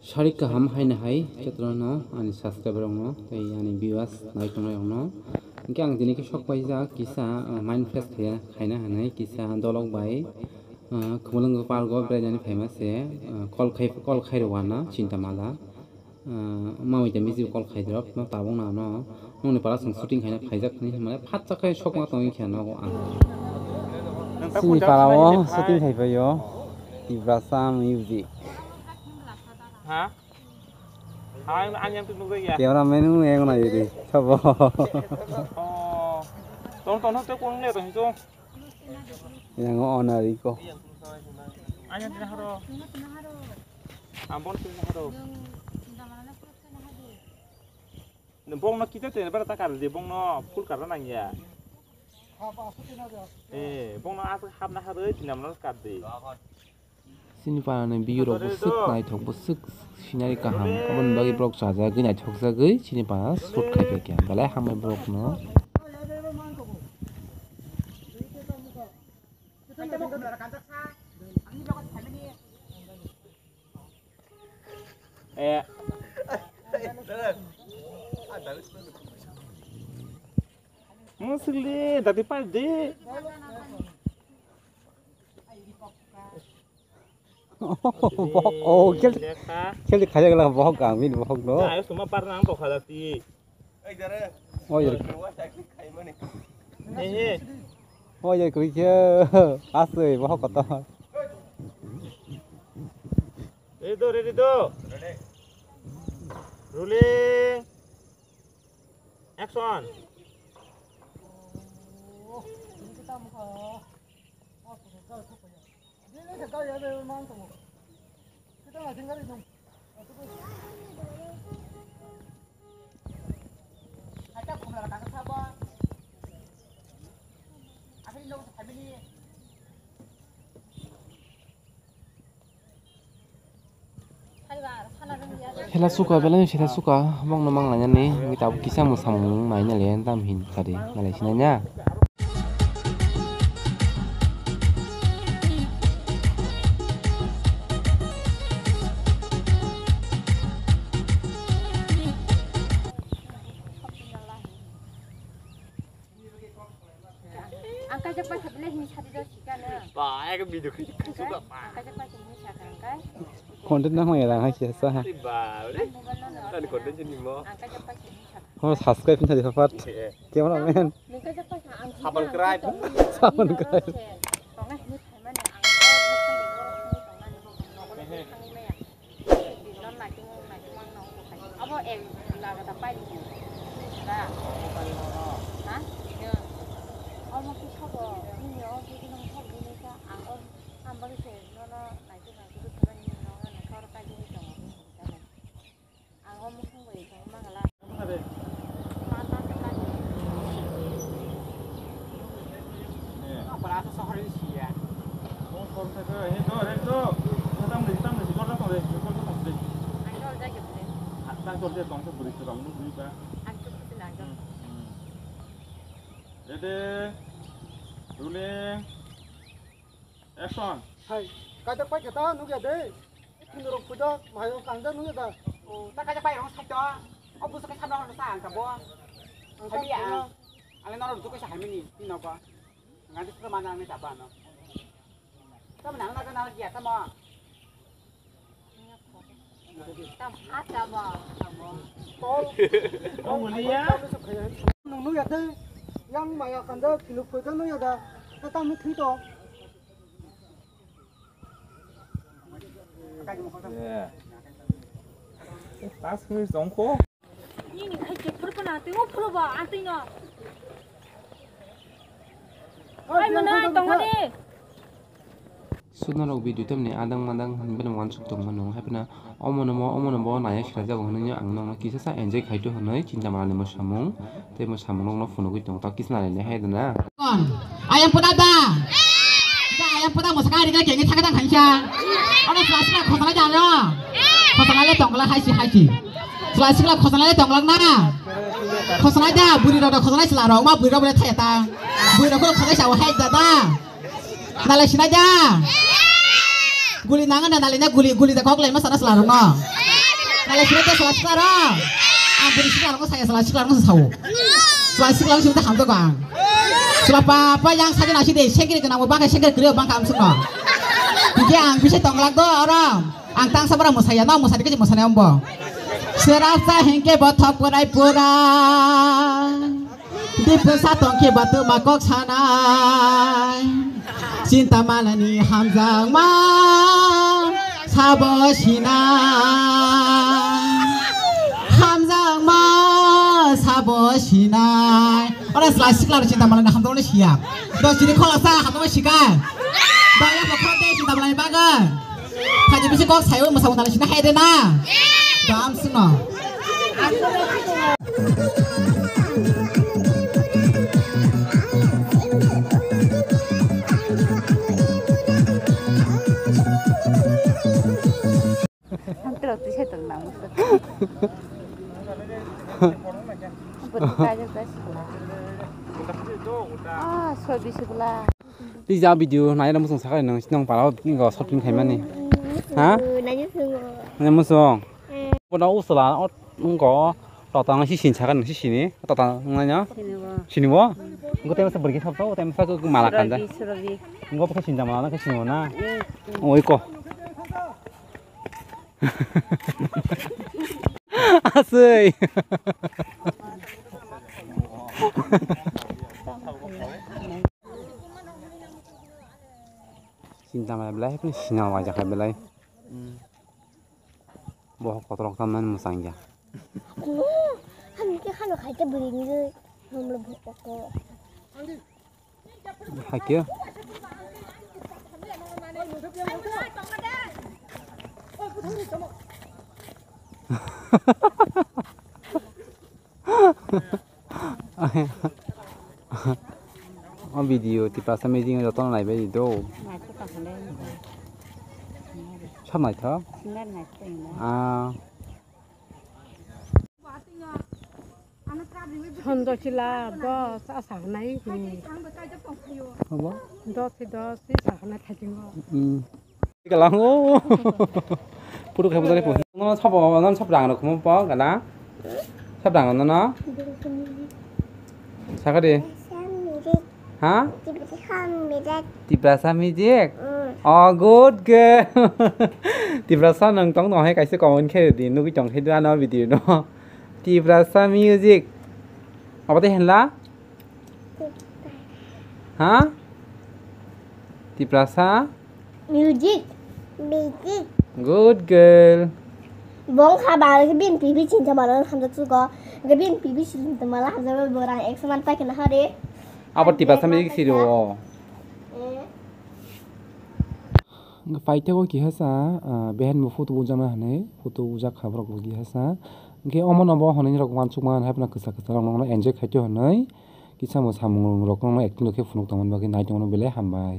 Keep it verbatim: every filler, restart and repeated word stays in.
Sarik kaham haino hai jotono ani subscriber rokno tei ani viewers nai tongnai rokno. Hwnkhe ang tini khe sok paijak kisa, ah, mind fresh khaiya, khaina hinwi kisa dolok bai, ah, Khumulwng park o berainani phaima se, ah, call khai, call khai rw uanw chinta mala. Ah, mamui tei misi call khai drop no tabuk na no. Nokni para chwng shooting khaina phaijak hinwi hwnmale phatsa khe sokma tongwi khe nogo ang. Chini para o shooting khai phaio. Tiprasa music. Ha? Ang, ang yang tu nugui ya. Camera man u yang na yuri. Sabo. Oh. Tong tong tong kung le tong tu. Yang o na ri ko. Ang yang tu na haro. Ang bon tu na haro. Bong no kita te bara ta kar de, bong no full kar nang ya. Eh, bong no as hap na haro, tinam no kar de. Chini parani view rok bo swk naithok, bo swk scenery kaham. Aboni bagwi borok chajagwi naithokjagwi chini para shoot khai phaikha. Belai hambai borokno. Eh. Musli, dati pardi. Bohok, oh, khel, khel di khajak la bohok ang, min bohok no. Ayo, suma par nang tokha dati. Oh, yar. He, he. Oh, yar, koi khe. Asoi, bohok kotor. Ready do, ready do. Rolling. Action. Hela suka, belai no sela suka, bongno mang lainani, wngwi tabuk kisa mwsamung naina le, tam hin kari, nalai sinanya. Ang kaijak pai kha bile hini sadi do sikano. Ba, ek video khai khai suka ba. Ang kaijak pai hini saka ang kai. Content nang mai rang hai khe sa ha. Ba, re. Tani content ni mo. Ang kaijak pai hini saka. Ho subscribe ni sadi papat. Camera man. Ni kaijak pai ang. Subscribe. Subscribe. Tong na hini phaimani ang. Tong na hini phaimani ang. Abo ek laga ta pai di. Ba. Ha? Ino. Omo ki sabo, nini o ki nang sabo nini ka ang o ang bagi se no no nai tu nai tu tu kaba nini no no nai kor kai di tongo. Ang o mukhung bai tong mangala. Ready, rolling, action. Hai, kaijak pai khe ta nukya de. Thwinwi rok phudo, mayo kangjak nukya da. O, ta kaijak pai rong sai to. O busu khe sabra hor sa ang ka bo. Ang khabi ang. Ale norok dukai sa hamini, tino ko. Ngan tu mana ang ni taba no. Tamo nang na na ya tamo. Tam ha tamo. Tol. Nung nukya de. Yang maya kangjak thwinwi rok phudo nukya da. Ta tamo thwi to. Pas khe tongkho. Nini khai khe phuru phano tei o phuru bo atwi no. Ai mwnwi tongmani. Sudna rok video tamni adang madang hinwi bini wansuk tongmano haipna. Omono mo, omono bo naya khlaijak hinwi ang nokno kisa sa enjoy khaito hinwi chinta manani mwsamung tei mwsamung rokno phunugwi tongo ta kisa nalainai hai dana. Ayang puna da. Da ayang puna mo sakari ka kengi thakadang khancha. Ono sila sila khosana da no. Khosana le tongla haisi haisi. Sila sila khosana le tongla na. Khosana da buri rok khosana sila rok ma buri rok le thaya ta. Buri rok khosana sa hai da da. Nalai sinai da. Guli nang na nalai na guli guli da kok lai ma sana sala rong no. Kala sini teh sela sikla rong. Ang beri sikla rong saya sela sikla rong sao. Sela sikla rong sini teh hamto kang. Sela papa yang saja nasi deh sengkiri kena mau bangkai sengkiri kiri bangkai amsuk no. Bigi ang bisa tonglak do orang. Ang tang sabra musaya no musadi kaji musane ombo. Serasa hengke bothok purai pura. Dipsa tongkhe batu makok sanai. Chinta malani hamjakma sabo sinai. Hamjakma sabo sinai. Ora sela sikla chinta malani hamjakma siya. Dos jini khola sa hamjakma sikai. Daya mokro de chinta malani bagan. Phaji bisi kok sayo mwsa mwsa sina hai de na. Dam sino. Ang tei rok twi sai tong nang musa. Bwrwi kajak ta sikla. Ah, soi bisi bwla. Tei ja video nai rw musung sakha nang sinong para o short film khaimani. Ha? Nai musung. Nai musung. Bono usla o ngo tata nang si sin sakha nang si sini. Tata nang ya. Sini bo. Sini bo. Ngo tem sa bergi sabto tem sa ko mala kanda. Surabi, surabi. Ngo pa sin jama na ka sini na. Oi ko. Aswk. Chinta mai belai, hepni sina wajak hai belai. Bohok kotorok tamnani mwchang ya. Hamke hano khaite bwrwi ni hamle bohok ko. Hakhe. O video Tiprasa music jotono naibai di do. Sab naithok? Ah. Hondo chila dos asa hanai hini. Obo? Dos se dos se sa hanai thajingo. Hmm. Kalango. Puru khai bujari po. Nono sabo, nono sab rang rok mo po gana. Sab rang nono. Sakari. Ha? Tiprasa music. Tiprasa music? Mm. Oh, good girl. Tiprasa nang tong no hai kaisa comment khe di, nugui tong khe di ano video no. Tiprasa music. Apa teh henla? Ha? Tiprasa? Music. Music. Good girl. Bong kha ba ke bin pipi chinta mala hamjak chugo. Ke bin pipi chinta mala hamjak bo rang ekso man pai kena hare. Abo Tiprasa music siro. Eh. Hwnkhe paithago kihasa, ah, behan bo photo ujama hinwi, photo ujak kha borok bo kihasa. Hwnkhe omo no bo hwnwi rok uansukma hai phano kwchak kwchak rok no enjoy khaito hinwi kisa mo samung rok no acting rok khe phunuk tongmani bagwi nai tongmani belai hambai.